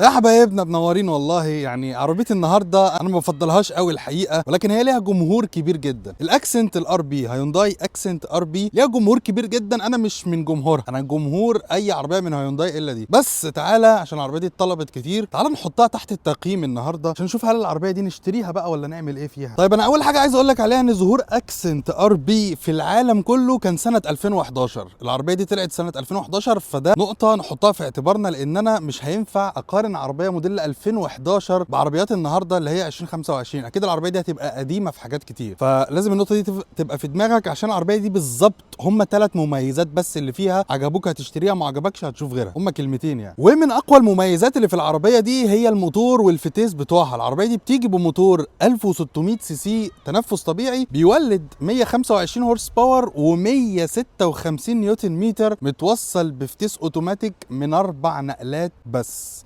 يا حبايبنا منورين والله. يعني عربية النهارده انا ما بفضلهاش قوي الحقيقه، ولكن هي ليها جمهور كبير جدا. الاكسنت ال RB، هيونداي اكسنت RB ليها جمهور كبير جدا. انا مش من جمهورها، انا جمهور اي عربية من هيونداي الا دي. بس تعالى عشان العربية دي اتطلبت كتير، تعالى نحطها تحت التقييم النهارده عشان نشوف هل العربية دي نشتريها بقى ولا نعمل ايه فيها. طيب انا اول حاجة عايز اقول لك عليها ان ظهور اكسنت RB في العالم كله كان سنة 2011. العربية دي طلعت سنة 2011، فده نقطة نحطها في اعتبارنا، لان انا مش هينفع اقارن عربية موديل 2011 بعربيات النهارده اللي هي 2025. اكيد العربية دي هتبقى قديمة في حاجات كتير، فلازم النقطة دي تبقى في دماغك. عشان العربية دي بالظبط هم ثلاث مميزات بس اللي فيها، عجبوك هتشتريها، ما عجبكش هتشوف غيرها، هم كلمتين يعني. ومن اقوى المميزات اللي في العربية دي هي الموتور والفتيس بتوعها. العربية دي بتيجي بموتور 1600 سي سي تنفس طبيعي، بيولد 125 horse power و156 نيوتن متر، متوصل بفتيس اوتوماتيك من اربع نقلات بس.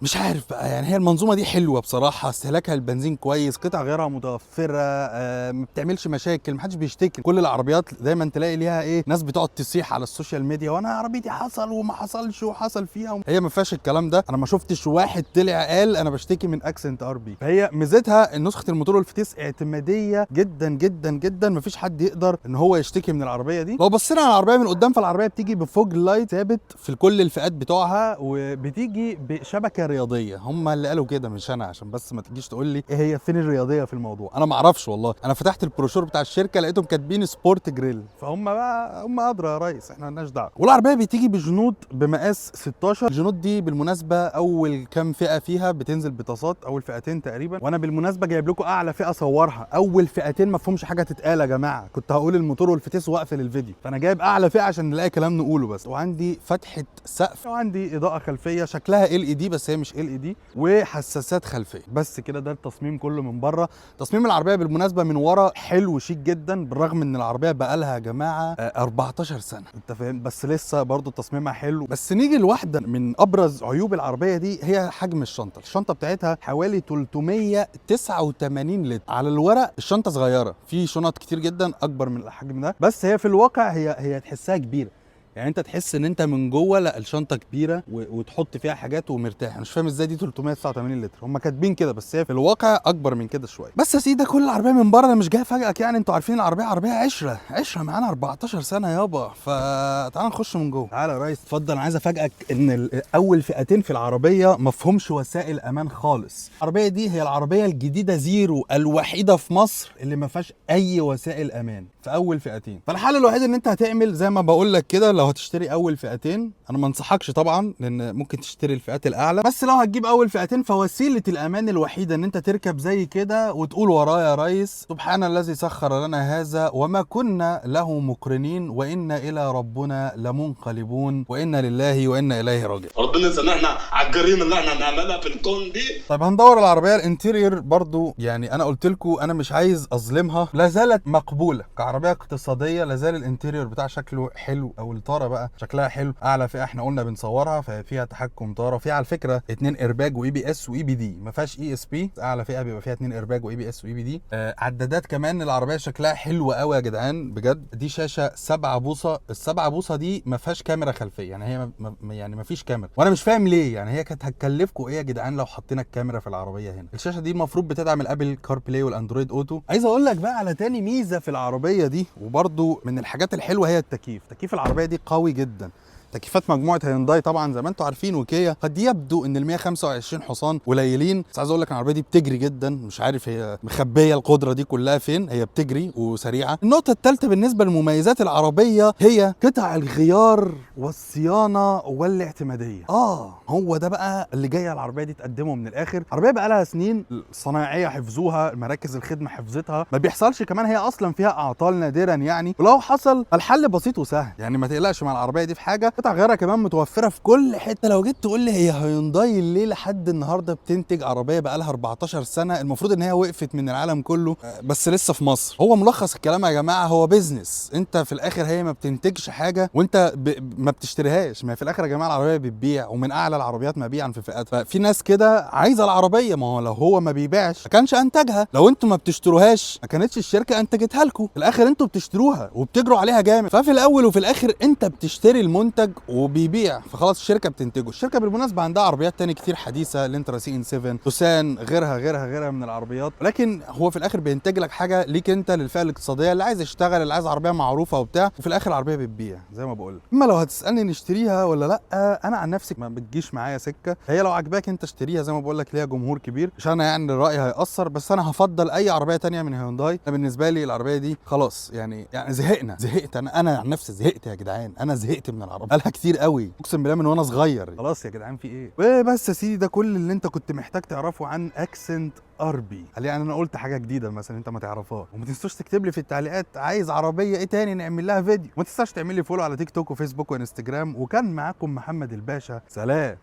مش عارف بقى، يعني هي المنظومة دي حلوة بصراحه، استهلاكها البنزين كويس، قطع غيارها متوفره، ما بتعملش مشاكل، ما حدش بيشتكي. كل العربيات دايما تلاقي ليها ايه، ناس بتقعد تصيح على ال social media، وانا عربيتي حصل وما حصلش وحصل فيها. هي ما فيهاش الكلام ده، انا ما شفتش واحد طلع قال انا بشتكي من اكسنت RB. فهي ميزتها ان نسخه الموتور والفتيس اعتماديه جدا جدا جدا، ما فيش حد يقدر ان هو يشتكي من العربية دي. لو بصينا على العربية من قدام، فالعربيه بتيجي ب fog light ثابت في كل الفئات بتوعها، وبتيجي بشبكة رياضيه. هم اللي قالوا كده مش انا، عشان بس ما تجيش تقول لي ايه هي فين الرياضية في الموضوع. انا ما اعرفش والله، انا فتحت البروشور بتاع الشركة لقيتهم كاتبين sport grille، فهم بقى هم ادرى يا ريس، احنا مالناش دعوه. والعربية بتيجي بجنوط بمقاس 16. الجنوط دي بالمناسبة اول كام فئة فيها بتنزل بطاسات، اول فئتين تقريبا. وانا بالمناسبة جايب لكم اعلى فئة صورها، اول فئتين ما فيهمش حاجة تتقال يا جماعة، كنت هقول الموتور والفتيس واقفل الفيديو، فانا جايب اعلى فئة عشان نلاقي كلام نقوله بس. وعندي فتحه سقف، وعندي اضاءه خلفية شكلها LED بس هي مش LED، وحساسات خلفية. بس كده ده التصميم كله من بره. تصميم العربية بالمناسبة من ورا حلو شيك جدا، بالرغم ان العربية بقالها يا جماعة 14 سنة، انت فاهم، بس لسه برضو تصميمها حلو. بس نيجي لواحدة من ابرز عيوب العربية دي، هي حجم الشنطة. الشنطة بتاعتها حوالي 389 لتر. على الورق الشنطة صغيره، في شنط كتير جدا اكبر من الحجم ده، بس هي في الواقع هي تحسها كبيرة. يعني انت تحس ان انت من جوه لا الشنطة كبيرة وتحط فيها حاجات ومرتاح. انا مش فاهم ازاي دي 389 لتر، هم كاتبين كده بس هي في الواقع اكبر من كده شوية. بس يا سيدي ده كل العربية من بره، انا مش جاي افاجئك يعني، انتوا عارفين العربية عربية عشرة عشرة معانا 14 سنة يابا. فتعال نخش من جوه. تعالى يا ريس اتفضل. انا عايز افاجئك ان اول فئتين في العربية ما فيهمش وسائل امان خالص. العربية دي هي العربية الجديدة زيرو الوحيدة في مصر اللي ما فيهاش اي وسائل امان في اول فئتين. فالحل الوحيد ان انت هتعمل زي ما بقول لك كده، لو هتشتري اول فئتين، انا ما انصحكش طبعا لان ممكن تشتري الفئات الاعلى، بس لو هتجيب اول فئتين فوسيله الامان الوحيدة ان انت تركب زي كده وتقول ورايا يا ريس: سبحان الذي سخر لنا هذا وما كنا له مقرنين وانا الى ربنا لمنقلبون وانا لله وانا اليه راجعون. ربنا يسامحنا على الجريمة اللي احنا بنعملها في الكون دي. طيب هندور العربية ال interior برضو، يعني انا قلت لكم انا مش عايز اظلمها، لا زالت مقبولة كعربيه اقتصاديه، لا زال ال interior بتاع شكله حلو، او الطاره بقى شكلها حلو. اعلى فئة احنا قلنا بنصورها، ففيها تحكم طاره، فيها على فكرة اتنين airbag و ABS و EBD، ما فيهاش ESP. اعلى فئة بيبقى فيها اتنين airbag و ABS و EBD. عدادات كمان العربية شكلها حلو قوي يا جدعان بجد. دي شاشة 7 بوصه، السبعة بوصه دي ما فيهاش كاميرا خلفيه، يعني هي يعني ما فيش كاميرا، وانا مش فاهم ليه. يعني هي كانت هتكلفكم ايه يا جدعان لو حطينا الكاميرا في العربية هنا؟ الشاشة دي المفروض بتدعم ال Apple CarPlay وال Android Auto. عايز اقول لك بقى على تاني ميزة في العربية دي، وبرده من الحاجات الحلوه، هي التكييف. تكييف العربية دي قوي جدا. تكييفات مجموعة هيونداي طبعا زي ما انتم عارفين وكيا. قد يبدو ان ال 125 حصان قليلين، بس عايز اقول لك العربية دي بتجري جدا، مش عارف هي مخبيه القدرة دي كلها فين، هي بتجري وسريعة. النقطة الثالثة بالنسبة لمميزات العربية هي قطع الغيار والصيانه والاعتماديه. هو ده بقى اللي جاية العربية دي تقدمه من الاخر. العربية بقى لها سنين، الصنايعيه حفظوها، مراكز الخدمة حفظتها، ما بيحصلش كمان هي اصلا فيها اعطال نادرا يعني، ولو حصل الحل بسيط وسهل، يعني ما تقلقش مع العربية دي في حاجة. قطع غيارها كمان متوفرة في كل حتة. لو جيت تقول لي هي هيونداي ليه لحد النهارده بتنتج عربية بقى لها 14 سنة، المفروض ان هي وقفت من العالم كله، بس لسه في مصر. هو ملخص الكلام يا جماعة هو business. انت في الاخر هي ما بتنتجش حاجة وانت ما بتشتريهاش. ما في الاخر يا جماعة العربية بتبيع، ومن اعلى العربيات مبيعا في فئاتها. ففي ناس كده عايزه العربية، ما هو لو هو ما بيبيعش ما كانش انتجها، لو انتوا ما بتشتروهاش ما كانتش الشركة انتجتها لكم. في الاخر انتوا بتشتروها وبتجروا عليها جامد. ففي الاول وفي الاخر انت بتشتري المنتج منتج وبيبيع، فخلاص الشركة بتنتجه. الشركة بالمناسبة عندها عربيات تاني كتير حديثه، الانترا CN 7، توسان، غيرها غيرها غيرها من العربيات، ولكن هو في الاخر بينتج لك حاجة ليك انت، للفئه الاقتصادية اللي عايز يشتغل، اللي عايز عربية معروفة وبتاع، وفي الاخر العربية بتبيع زي ما بقول. اما لو هتسالني نشتريها ولا لا، انا عن نفسي ما بتجيش معايا سكة. هي لو عجباك انت اشتريها، زي ما بقول لك ليها جمهور كبير، مش انا يعني الراي هيأثر، بس انا هفضل اي عربية تانية من هيونداي. انا بالنسبة لي العربية دي خلاص يعني زهقنا، زهقت انا عن نفسي زهقت يا جدعان، انا زهقت من العربية بقالها كتير قوي، اقسم بالله من وانا صغير. خلاص يا جدعان في ايه؟ وبس يا سيدي، ده كل اللي انت كنت محتاج تعرفه عن اكسنت RB. هل يعني انا قلت حاجة جديدة مثلا انت ما تعرفهاش؟ وما تنسوش تكتب لي في التعليقات عايز عربية ايه تاني نعمل لها فيديو، وما تنساش تعمل لي follow على تيك توك وفيسبوك وانستجرام. وكان معاكم محمد الباشا، سلام.